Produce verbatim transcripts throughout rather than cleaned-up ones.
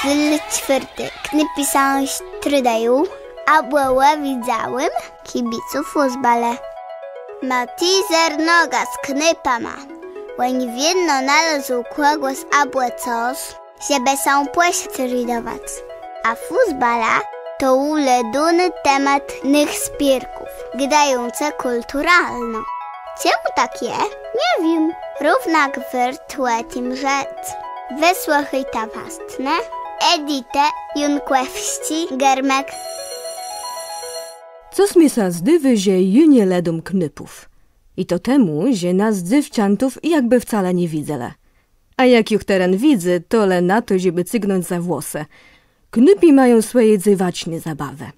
Czwôrti. Knôpi sã sztridają abò ò widzałim kibiców fùsbala. Mati Zernoga z knôpama. Òn wiedno nalôzł kògòs abò cos, żebë sã pòsztridowac. A fùsbala to ùlëdóny temat nëch spiérków, gôdającë kùlturalno. Czemù tak je? Nie wiém. Równak wôrt ò tim rzec. Wësłëchôjta wastnë Editë Jankòwsczi-Germek. Cos mie sã zdôwô, że jô nie lëdóm knôpów. I to temù, że nas dzéwczãtów jakbë wcale nie widzelë. A jak jô chtëren widzã, to le na to, żebë cygnąc za włosë. Knôpi mają swòje dzéwaczné zabawë.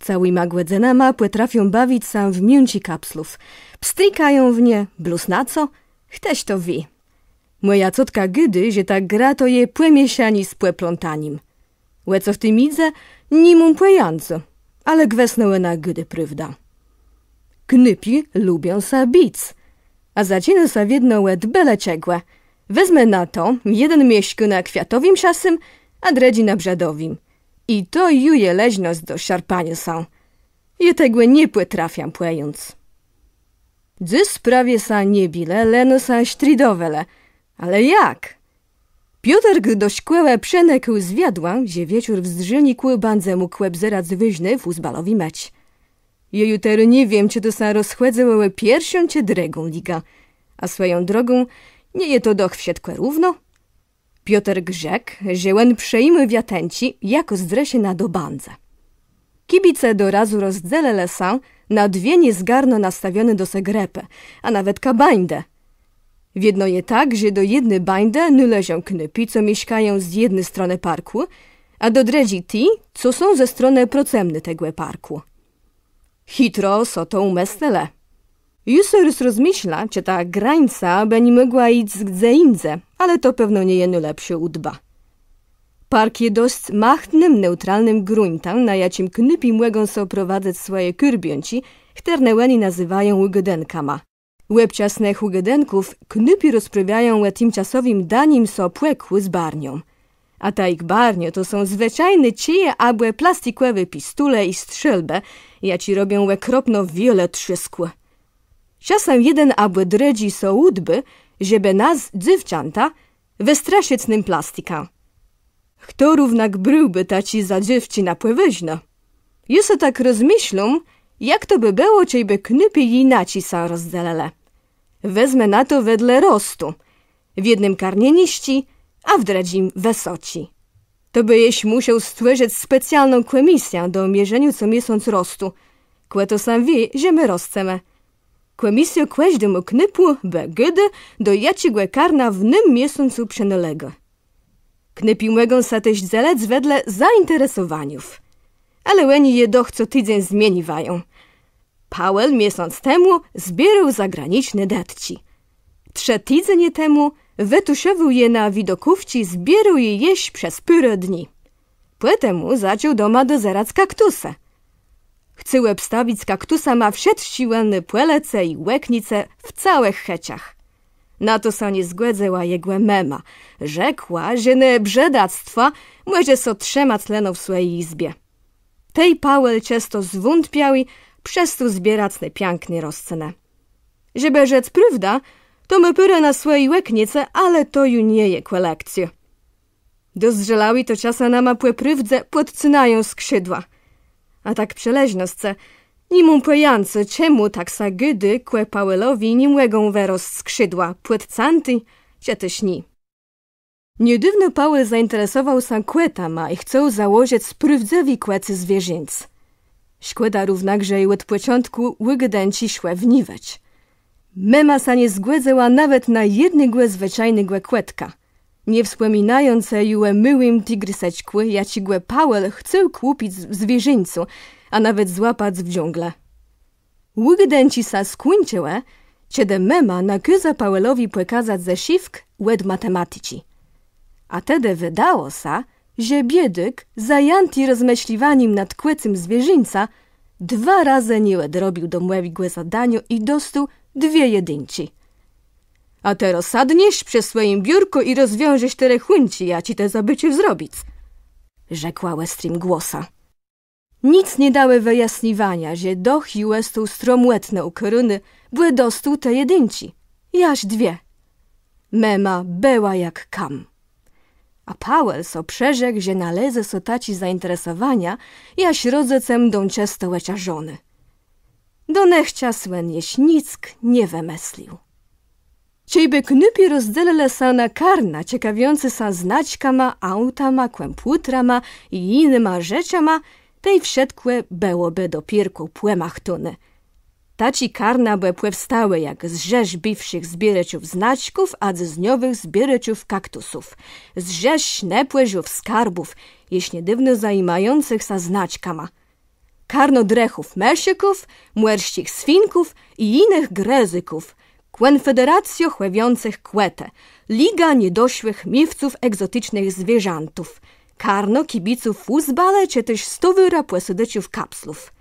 Całima gòdzënama pòtrafią bawic sã w miónczi kapslów. Pstrikają w nie, blós na co? Chtëż to wié. Mòja cotka gôdô, że ta gra to je pòmiészanié z pòplątanim. Ò co w tim jidze, ni móm pòjãcô, ale gwësno òna gôdô prôwdã. Knôpi lubią sã bic, a zaczinô sã wiedno òd bële czegò. Wezmë na to, jeden mieszkô na Kwiatowim szasym, a drëdżi na Brzadowim. I to ju je leżnosc do szarpaniô sã. Jô tegò nie pòtrafiã pòjąc. Dzys prawie sã nie bilë, leno sã sztridowelë. Ale jak? Pioterk do szkòłë przënëkôł z wiadłã, że wieczór w zdrzélnikù bãdze mógł òbzerac wôżny fùsbalowi mecz. Jô ju terô nie wiém, czë to sã rozchòdzëło ò pierszą czë drëgą ligã. A swòją drogą, nie je to doch wszëtkò równo? Pioterk rzekł, że òn przejimô wiatënczi, jakô zdrzeszëna dobãdze. Kibice dorazu rozdzelëlë sã na dwie niezgarno nastawioné do se grëpë, a nawetka bańdë. Wiedno je tak, że do jedny bańdë nôleżą knôpi, co mieszkają z jedny stronë parkù, a do drëdżi ti, co są ze stronë procëmny tegò parkù. Chitro so to ùmëslëlë. Jô so rôz rozmëszla, czë ta grańca bë ni mògła jic dze jindze, ale to pewno nie je nôlepszô ùdba. Park je dosc machtnym, neùtralnym gruntã, na jaczim knôpi mògą so prowadzëc swòje kôrbiónczi, chtërne òni nazywają ùgôdënkama. Òbczas nëch ùgôdënków knôpi rozprôwiają ò timczasowim danim so pòkù z barnią. A ta jich barniô to są zwëczajné czije abò plastikòwé pistólë i strzélbë, jaczé robią òkropno wiele trzôskù. Czasã jeden abò drëdżi so ùdbô, żebë nas, dzéwczãta, wëstraszëc nym plastikã. Chto równak brôłbë taczé za dzéwczë na pòwôżno? Jô so tak rozmëszlóm, jak to bë bëło, czejbë knôpi jinaczi sã rozdzelëlë. Wezmë na to wedle rostu. W jednym karnie nisczi, a w drëdżim wësoczi. To bë jesz mùszôł stwòrzëc specjalną kòmisjã do mierzeniô co miesąc rostu. Kò to sã wié, że më roscemë. Kòmisjô kòżdémù knôpù bë gôdô, do jaczégò karna w nym miesącu przënôlégô. Knôpi mògą sã téż dzelëc wedle zainteresowaniów. Ale òni je doch co tidzéń zmieniwają. Paweł miesąc temù zbiérôł zagraniczné dëtczi. Trzë tidzenie temù wëtuszowôł je na widokówczi, zbiérôł je jesz przez pôrã dni. Pòtemù zaczął doma dozerac kaktusë. Chcôł òbstawic kaktusama wszëtczé wòlné pòlëce i òknice w całëch chëczach. Na to sã nie zgòdzëła jegò mëma. Rzekła, że ne brzëdactwa mòże so trzëmac leno w swòji jizbie. Tej Paweł czësto zwątpiałi przestôł zbierac ne piãkné roscënë. Żebë rzec prôwdã, to mô pôrã na swòji òknice, ale to ju nie je kòlekcjô. Dozdrzelałi to czasã nama pò prôwdze pòdcynają skrzidła. A tak przë leżnoscë, ni móm pòjãcô, czemù tak sã gôdô, kò Pawelowi ni mògą wërosc skrzidła, pòdcãté czë téż nié. Niedôwno Paweł zainteresowôł sã kòtama i chcôł założëc prôwdzëwi kòcy zwierzińc. Szkòda równak, że ju òd pòczątkù ùgôdënczi szłë w niwecz. Mëma sã nie zgòdzëła nawet na jednégò zwëczajnégò kòtka, nie wspòminającë ju ò môłim tigrëseczkù, jaczégò Paweł chcôł kùpic w zwierzińcu, a nawet złapac w dżunglë. Ùgôdënczi sã skùńczëłë, czedë mëma nakôza Pawelowi pòkazac zesziwk òd matematiczi. A tedë wëdało sã, że biédôk, zajãti rozmëszliwanim nad kòcym zwierzińcã, dwa razë nie òdrobił domòwégò zadaniô i dostôł dwie jedinczi. A terô sadniesz przë swòjim biórkù i rozwiążesz te rechùnczi, jaczé të zabôcził zrobic. rzekła òstrim głosã. Nic nie dałë wëjasniwania, że doch ju òstôł stromòtno ùkôróny, bò dostôł te jedinczi, jaż dwie. Mëma bëła jak kam. A Paweł so przërzekł, że nalézë so taczé zainteresowania, jaż rodzëce mdą czësto òczarzony. Do nëch czasów òn jesz nick nie wëmëslił. Czejbë knôpi rozdzelëlë sã na karna, cekawiącé sã znaczkama, autama, kòmpùtrama i jinyma rzeczama, tej wszëtkò bëłobë dopiérkò pòmachtóné. Taczé karna bë pòwstałë jak zrzesz bëwszich zbiérôczów znaczków a dzysdniowëch zbiérôczów kaktusów, zrzesz sznëpôrzów skarbów, jesz niedôwno zajimającëch sã znaczkama. Karno drëchów mëszôków, mòrsczich swinków i jinëch grëzyków, kònfederacjô chòwiącëch kòtë, liga niedoszłëch miéwców egzoticznëch zwierzãtów, karno kibiców fùsbalë czë téż stowôra pòsôdôczów kapslów.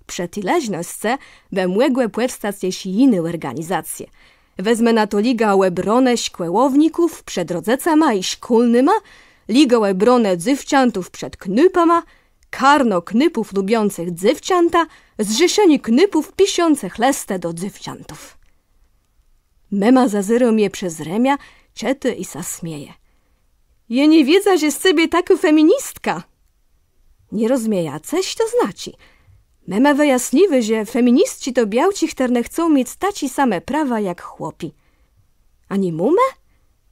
Przë ti leżnoscë bë mògłë pòwstac jesz jiné òrganizacje. Wezmë na to Ligã Òbronë Szkòłowników przed rodzëcama i szkólnyma, Ligã Òbronë Dzéwczãtów przed knôpama, Karno knôpów lubiącëch dzéwczãta, Zrzeszenié knôpów piszącëch lëstë do dzéwczãtów. Mëma zazérô mie przez remiã, czëtô i sã smieje. Jô nie wiedza, że z cebie takô feministka. Nie rozmiejã, cëż to znaczi. Mëma wëjasniła, że feministczi to białczi, chtërne chcą miec taczé same prawa jak chłopi. A ni mómë?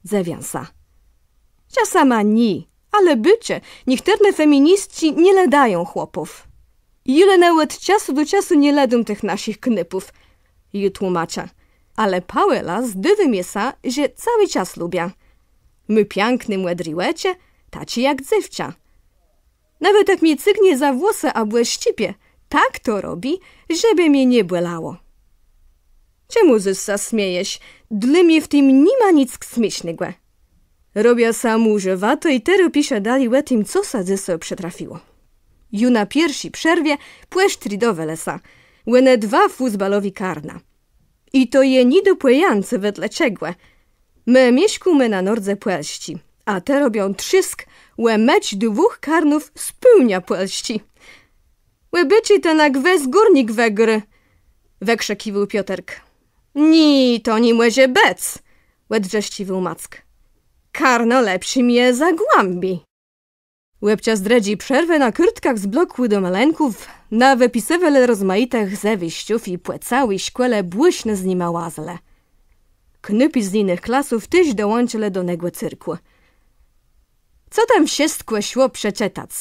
Dzëwiã sã. Czasama ni, ale bëcze, niechtërne feministczi nie lëdają chłopów. Jô le nawet òd czasu do czasu nie lëdóm tëch naszich knôpów, ju tłómaczã. Ale Paùla zdôwô mie sã, że całi czas lubiã. Mô piãkné mòdré òczë, taczé jak dzéwczã. Nawet jak mie cygnie za włosë abò szczipie, tak to robi, żebë mie nie bòlało. Czemù zôs sã smiejesz? Dlô mie w tim ni ma nick smiésznégò. Robiã sã mùrzowatô i terô piszã dali ò tim, co sã dzysô przëtrafiło. Ju na pierszi przerwie pòsztridowelë sã ò ne dwa fùsbalowé karna. I to je nie do pòjãcô wedle czegò. Më mieszkómë na nordze Pòlsczi, a te robią trzôsk ò mecz dwùch karnów z pôłnia Pòlsczi. Òbôczta, na gwës Górnik wëgrô, wëkrzikiwôł Pioterk. Nié, to ni mòże bëc, òdwrzeszcziwôł Mack. Karno lepszim je Zagłãbié. Òb czas drëdżi przerwë na kôrtkach z blokù do malënków nawëpisywelë rozmajitëch zjawiszczów i pò całi szkòle bùszno z nima łazëlë. Knôpi z jinëch klasów téż dołączëlë do negò cyrkù. Co tam wszëtkò szło przeczëtac?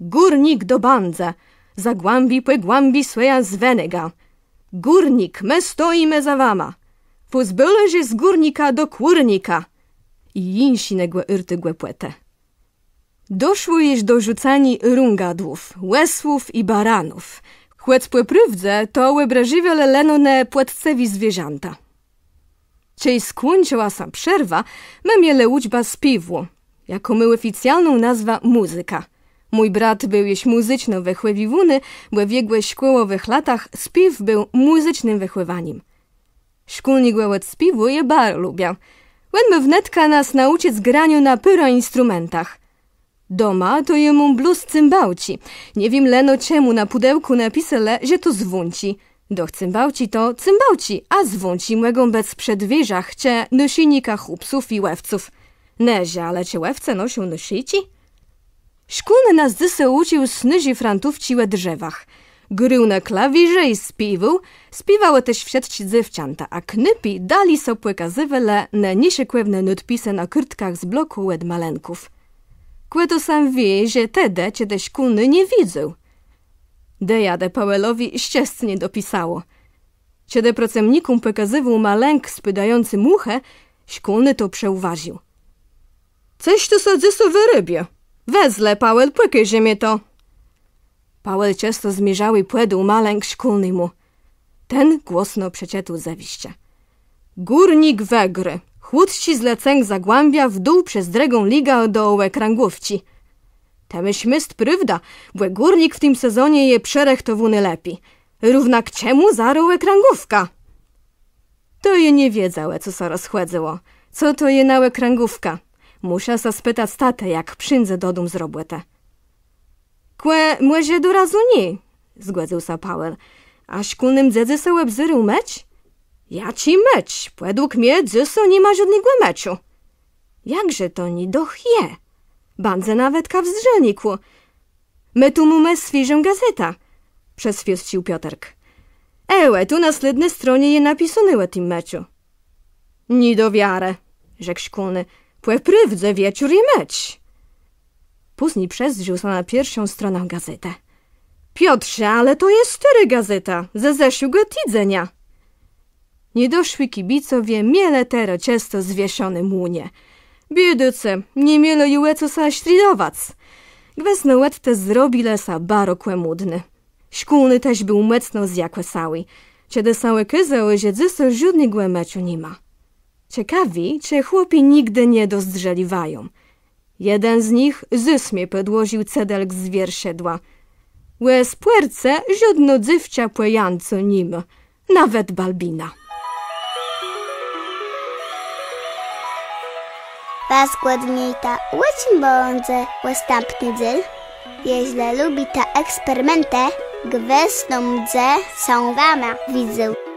Górnik dobãdze, Zagłãbié pògłãbi swòjã zwënégã. Górnik, më stojimë za wama. Pòzbëlë że z Górnika do kùrnika. I jinszé negò ôrtu głëpòtë. Doszło jesz do rzucaniô rągadłów, òsłów i baranów. Chòc pò prôwdze to òbrażiwelë leno ne pòczcëwé zwierzãta. Czej skùńczëła sã przerwa, më mielë ùczbã spiéwù, jakô mô òficjalną nazwã mùzyka. Mój brat béł jesz mùzyczno wëchòwiwóny, bò w jegò szkòłowëch latach spiéw béł mùzycznym wëchòwanim. Szkólnégò òd spiéwù jô baro lubiã. Òn mô wnetka nas naùczëc graniô na pôrã instrumentach. Doma to jô móm blós cymbałczi. Nie wiém leno, czemù na pùdełkù napiselë, że to zwónczi. Doch cymbałczi to cymbałczi, a zwónczi mògą bëc przë dwiérzach czë nôszinikach ù psów i òwców. Nëże, ale czë òwce noszą nôszejczi? Szkólny nas dzysô ùcził snôżi frantówczi ò drzewach. Grôł na klawirze i spiéwôł, spiéwałë téż wszëtczé dzéwczãta, a knôpi dali so pòkazywelë ne nieszëkòwné nôdpisë na kôrtkach z blokù òd malënków. Kò to sã wié, że tedë, czedë szkólny nie widzôł. Dejade Paùlowi szczescé nie dopisało. Czedë procëmnikóm pòkazywôł malënk spôdający mùchë, szkólny to przëùważił. Cëż to sã dzysô wërôbiô? Wezle, Paùl, pòkôżë mie to. Paùl czësto zmiészony pòdôł malënk szkólnémù. Ten głosno przeczëtôł zjawiszcze. Górnik wëgrô. Chùtczi zlecënk Zagłãbia w dół przez drëgą ligã do òkrãgówczi. Të môsz mést prôwdã, bò Górnik w tim sezonie je przërëchtowóny lepi. Równak czemù zarô òkrãgówka? To jô nie wiedzôł, ò co sã rozchòdzëło. Co to je na òkrãgówka? Mùszã sã spëtac tatë, jak przińdze dodóm z robòtë. Kò mòże dorazu nié, zgòdzył sã Pawel. A szkólny mdze dzysô òbzérôł mecz? Jaczi mecz? Pòdług mie dzysô ni ma żódnégò meczu. Jakże to nié, doch je. Bãdze nawetka w zdrzélnikù. Më tu mómë swiéżą gazétã, przëswiôdcził Pioterk. Ewò, tu na slédny stronie je napisóné ò tim meczu. Nié do wiarë, rzekł szkólny. Pò prôwdze wieczór je mecz. Pózni przezdrzôł sã na pierszą stronã gazétë. Piotrze, ale to je stôrô gazéta, ze zeszłégò tidzenia. Niedoszłi kibicowie mielë terô czësto zwiészóné mùnie. Biédôcë, ni mielë ju ò co sã sztridowac. Gwësno òd te zrobilë sã baro kòmùdny. Szkólny téż béł mòcno zjakòsałi, czedë sã òkôzało, że dzysô żódnégò meczu ni ma. Cekawi, czë chłopi nigdë nie dozdrzeliwają. Jeden z nich zôs mie pòdłożił cédelk z wierszëdłã. Ò spòrce żódné dzéwczã pòjãcô ni mô, nawet Balbina. Wa zgòdnita, ò czim bãdze òstatny dzél? Jeżlë lubita eksperimentë, gwësno mdze sã wama widzôł.